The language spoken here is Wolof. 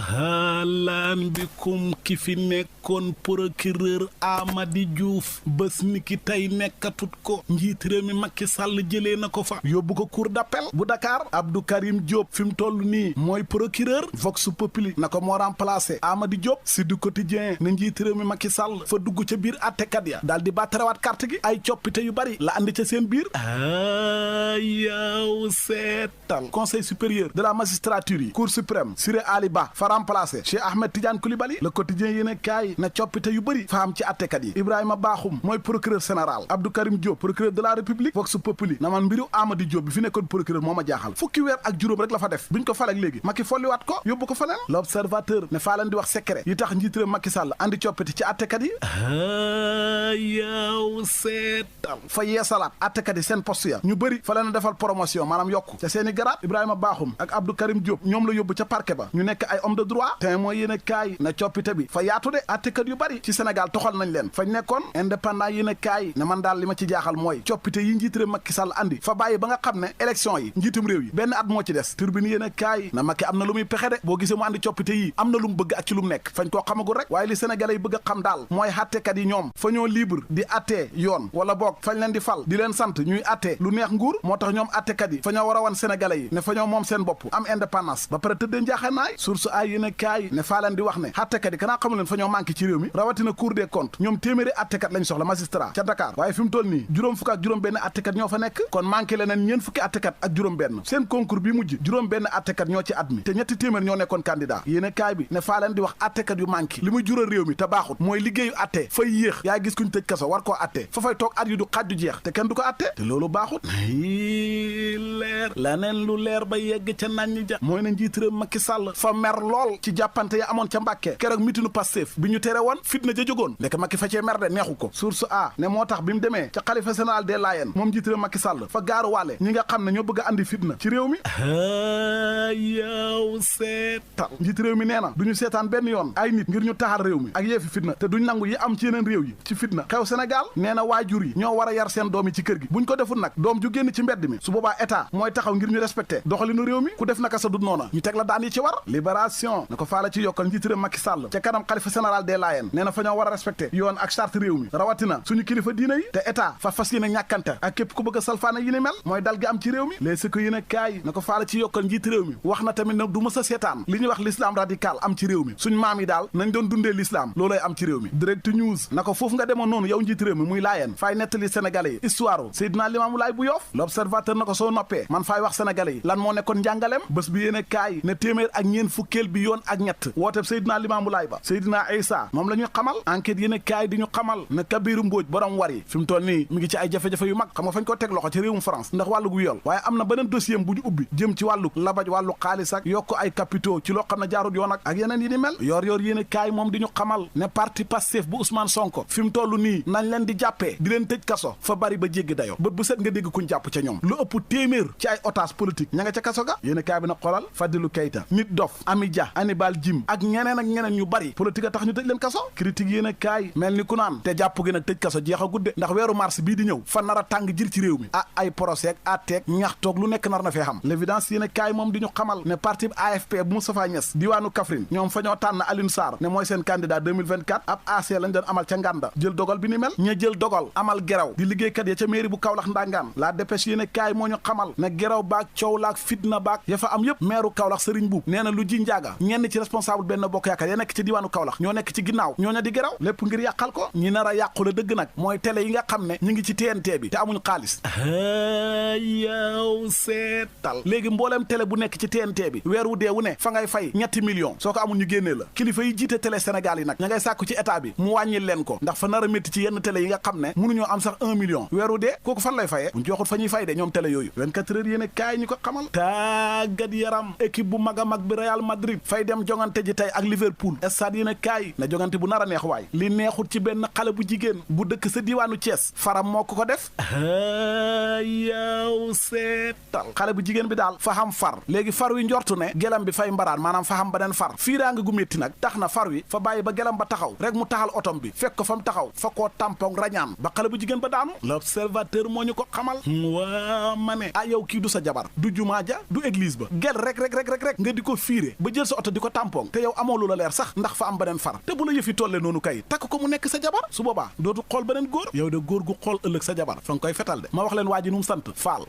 halaan bikum ki fi nekkoon procureur Amady Diouf bés ni ki tey nekkatut ko njiit réew mi Macky Sall jëlee na ko fa yóbbu ko cour d'appel bu Dakar Abdou Karim Diop fi mu toll nii mooy procureur Vox Populi na ko moo remplacé Amady Diop si du quotidien na njiit réew mi Macky Sall fa dugg ca biir attekat ya daal di baatarawaat carte gi ay coppite yu bari la andi ca seen biir yaw seetal conseil supérieur de la magistrature yi cour suprême Siré Ali Ba fa remplacé Cheikh Ahmed Tidiane Coulibaly le quotidien yéen kaay na coppite yu bëri fa am ci attekat yi Ibrahima Bakhoum mooy procureur général Abdou Karim Diop procureur de la république Vox Populi na man mbiru Amady Diop bi fi nekkoon procureur moo ma jaaxal fukki weer ak juróom rek la fa def biñ ko fal ak léegi Macky folliwaat ko yóbbu ko faneen l'observateur ne faa leen di wax secret yi tax njiit réew Macky Sall andi coppite ci attekat yi yaw seetal fa yeesalaat attekat yi seen poste ya ñu bëri fa leen defal promotion maanaam yokku ca seeni garaat Ibrahima Bakhoum ak Abdou Karim Diop ñoom la yóbbu ca parquet ba ñu nekk ay homme de droit te mooy yéen a kaay na coppite bi fa yaatu de attekat yu bari ci Sénégal toxal nañ leen fañ nekkoon indépendant yéen a kaay ne man daal li ma ci jaaxal mooy coppite yi njiit réew Macky Sall andi fa bàyyi ba nga xam ne élection yi njiitum réew yi benn at moo ci des turbine yéen a kaay na Macky am na lu muy pexe de boo gisee mu andi coppite yi am na lu mu bëgg ak ci lu mu nekk fañ koo xamagul rek waaye li sénégalais yi bëgg a xam daal mooy attekat yi ñoom fa ñoo libre di attee yoon wala boog fañ leen di fal di leen sant ñuy attee lu neex nguur moo tax ñoom attekat yi fa ñoo war a wan sénégalais yi ne fa ñoo moom seen bopp am indépendance ba pare tëddee njaaxanaay source ay yéen a kaay ne faa leen di wax ne attekat yi kanaa xamul leen fa ñoo manqué ci réew mi rawatina cour des comptes ñoom téeméeri attekat lañ soxla magistrat ca Dakar waaye fi mu toll nii juróom fukk ak juróom benn attekat ñoo fa nekk kon manqué leneen ñeen fukki attekat ak juróom benn seen concours bi mujj juróom benn attekat ñoo ci admis te ñetti téeméer ñoo nekkoon candidat yéen a kaay bi ne faa leen di wax attekat yu manqué li muy jural réew mi te baaxut mooy liggéeyu atte fay yéex yaa gis kuñ tëj kaso war koo atte fa fay toog at yu du xaaj du jeex te kenn du ko atte te loolu baaxut leer laneen lu leer ba yegg ca nañ ja mooy na njiit réew Macky Sall fa mer lool ci jàppante ya amoon ca Mbàkke keroog mitinu Pastef bi ñu tere woon fitna ja jógoon ndek Macky fa cee mer de neexu ko source a ne moo tax bi mu demee ca xalifa général des Layènes moom njiit réew Macky Sall fa gaaru wàlle ñi nga xam ne ñoo bëgg a andi fitna ci réew mi yaw seetal njiit réew mi nee na du ñu seetaan benn yoon ay nit ngir ñu taxal réew mi ak yeefi fitna te duñ nangu yi am ci yeneen réew yi ci fitna xew Sénégal nee na waajur yi ñoo war a yar seen doom yi ci kër gi buñ ko deful nag doom ju génn ci mbedd mi su boobaa état mooy taxaw ngir ñu respecté doxalinu réew mi ku def naka sa dut noona ñu teg la daan yi ci war libération na ko faala ci yokkal njiit réew Macky Sall ca kanam xalifa général des Layènes nee na fa ñoo war a respecté yoon ak charte réew mi rawatina suñu kilifa diina yi te état fa fas yéene ñàkkante ak képp ku bëgg a salfaane yi ni mel mooy dal gi am ci réew mi les si ko yéen a kaay na ko faala ci yokkal njiit réew mi wax na tamit nag du mës a seetaan li ñuy wax l'islam radical am ci réew mi suñ maam yi daal nañ doon dundee l'islam looloy am ci réew mi direct news na ko foofu nga demoon noonu yow njiit réew mi muy Layène faay nettali sénégalais yi histoire Seydina Limaamu Laay bu Yoff l'observateur na ko soo noppee man faay wax sénégalais yi lan moo nekkoon njàngaleem bés bi yéen a kaay ne téeméer ak ñeen fukkeel bi yoon ak ñett wooteb Seydina Limaamu Laay ba Seydina Isa moom la ñu xamal enquête yéen a kaay di ñu xamal ne Kabiru Mbóoj borom war yi fi mu toll nii mi ngi ci ay jafe-jafe yu mag xam nga fañ ko teg loxo ci réewum France ndax wàllu gu yool waaye am na beneen dossier bu ñu ubbi jëm ci wàllu labaj wàllu xaalis ak yokk ay capitaux ci loo xam ne jaarut yoon ak yeneen yi ni mel yor yéen a kaay moom di ñu xamal ne parti Pastef bu Ousmane Sonko fi mu toll nii nañ leen di jàppee di leen tëj kaso fa bari ba jéggi dayo bët bu set nga dégg kuñ jàpp ca ñoom lu ëpp téeméer ci ay otage politique ña nga ca kaso ga yéen a kaay bi na xolal Fadilou Keita nit dof Ami Dia Hannibal Djim ak ñeneen ak ñeneen ñu bari politique a tax ñu tëj leen kaso critique yéen a kaay mel ni ku naan te jàpp gi nag tëj kaso jeex a gudde ndax weeru mars bii di ñëw fa nar a tàng jir ci réew mi ay procès ak atteeg ñaxtoog lu nekk nar na fee xam l'évidence yéen a kaay moom di ñu xamal ne parti AFP bu Moustapha Niasse diwaanu Kaffrine ñoom fa ñoo tànn Alioune Sarr ne mooy seen candidat 2024 ab AC lañ doon amal ca Nganda jël dogal bi ni mel ña jël dogal amal geraw di liggéeykat ya ca mairie bu Kaolack ndangaan la dépêche yéen a kaay moo ñu xamal ne geraw baak coow laak fitna baak ya fa am yépp maire Kaolack Serigne Boub nee na lu ji njaaga ñenn ci responsable benn bokk yaakaar ya nekk ci diwaanu Kaolack ñoo nekk ci ginnaaw ñooña di geraw lépp ngir yàqal ko ñi nar a yàqu la dëgg nag mooy télé yi nga xam ne ñu ngi ci TNT bi te amuñ xaalis yow seetal léegi mbooleem télé bu nekk ci TNT bi weer wu dee wu ne fa ngay fay ñetti millions soo ko amul ñu génnee la kilifa yi jiite télé Sénégal yi nag ña ngay sàkku ci état bi mu wàññil leen ko ndax fa nar a métti ci yenn télé yi nga xam ne mënuñoo am sax 1 million weer wu dee kooku fan lay fayee buñ joxut fa ñuy fay de ñoom télé yooyu 24 heures yéen kaay ñu ko xamal tàggat yaram équipe bu mag a mag bi Real Madrid fay dem jongante ji tey Marseille ak Liverpool stade yéen a kaay na jongante bu nar a neex waay li neexut ci benn xale bu jigéen bu dëkk sa diiwaanu Thiès faram moo ko def yow seetal xale bu jigéen bi daal fa xam far léegi far wi njortu ne gelam bi fay mbaraan maanaam fa xam beneen far fiiraanga gu métti nag tax na far wi fa bàyyi ba gelam ba taxaw rek mu taxal otom bi fekk ko fa mu taxaw fa koo tampon rañaan ba xale bu jigéen ba daanu l'observateur moo ñu ko xamal waa ma ne yow kii du sa jabar du jumaa ja du église ba gel rek nga di ko fiire ba jël sa oto di ko tampon te yow amoo lu la leer sax ndax fa am beneen far te bu la yëfi tolle noonu kay takk ko mu nekk sa jabar su boobaa dootu xool beneen góor yow de góor gu xool ëllëg sa jabar fa nga koy fetal de ma wax leen waa ji nu mu sant Faal